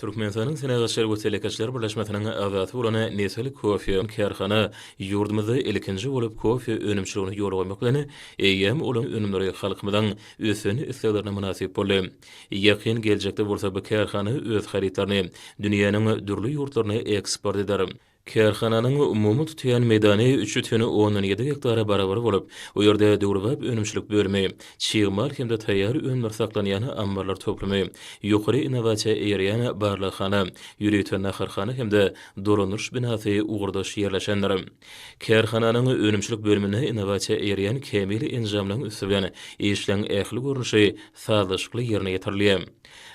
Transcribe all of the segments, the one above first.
Türkmenistanyň Senagatçylar we telekeçiler birleşmesiniň agzasy bolan Nesil kofe kärhana ýurdumyzda ilkinji bolup kofe önümçiligini ýola goýmak bilen, eýýäm olaryň önümleri halkymyzyň ösen isleglerine mynasyp boldy. Ýakyn geljekde bolsa bu kärhana öz harytlaryny dünýäniň dürli ýurtlaryna eksport eder. Kärhananyň umumy tutýan meýdany üç bütin ondan ýedi gektara barabar bolup, bu ýerde döwrebap önümçilik bölümi, çig mal hem-de taýýar önümler saklanýan ammarlar toplumy, ýokary innowasiýa eýerýän barlaghana, ýörite naharhana hem-de dolandyryş binasy ugurdaş ýerleşendir. Kärhananyň önümçilik bölüminde innowasiýa eýerýän kämil enjamlaryň üsti bilen işleň ähli görnüşi sazlaşykly ýerine ýetirilýär.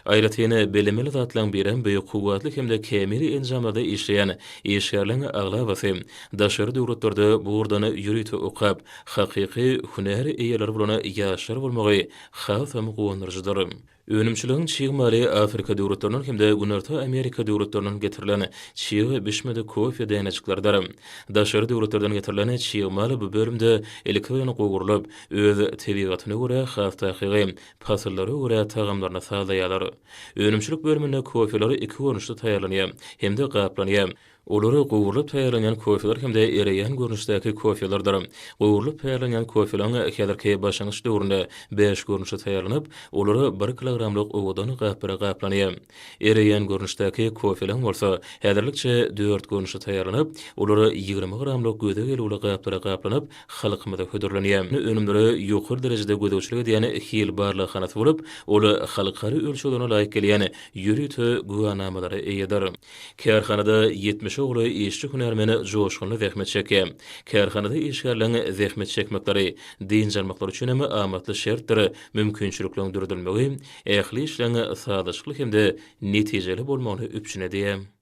Aýratyn bellemeli zatlaryň birem bu kuwwatly hem-de kämil enjamlarda işleýän işgärleň aglabasy daşary döwletlerde bu ugurdan ýörite okap, hakyky hünär eýeleri bolan ýaşlar bolmagy hasam guwandyryjydyr. Önümçiligiň çig maly Afrika döwletlerinden hem-de Günorta Amerika döwletlerinden getirilen çig bişmedik kofe dänejikleridir. Daşary döwletlerden getirilen çig mal bu bölümde ilki bilen gowrulyp, öz tebigatyna görä has takygy Pasyllara görä tagamlaryny sazlaýarlar. Önümçilik bölüminde kofeler iki görnüşde taýýarlanýar hem-de gaplanýar. Olar gowrulyp taýýarlanýan kofeler hem-de ereýän görnüşdäki kofelerdir. Gowrulyp taýýarlanýan kofeliň häzirki başlangyç döwründe bäş görnüşi taýýarlanyp, olar bir kilogramlyk owadan gaplara gaplanýar. Ereýän görnüşdäki kofeliň bolsa häzirlikçe dört görnüşi taýýarlanyp, olar 20 gramlyk göze gelüwli gaplara gaplanyp, halkymyza hödürlenýär. Önümlere ýokary derejede gözegçilik edýän hil barlaghanasy bolup, ol halkara ölçeglerine laýyk gelýän ýörite güwänamalara eýedir. Kärhanada ýetmişe golaý işçi-hünärmen joşgunly zähmet çekýär. Kärhanada işgärleň zähmet çekmekleri, dynç almaklary üçin hem amatly şertdir mümkinçilikleriň döredilmegi ähli işleň sazlaşykly hem-de netijeli bolmagyny üpjün edýär.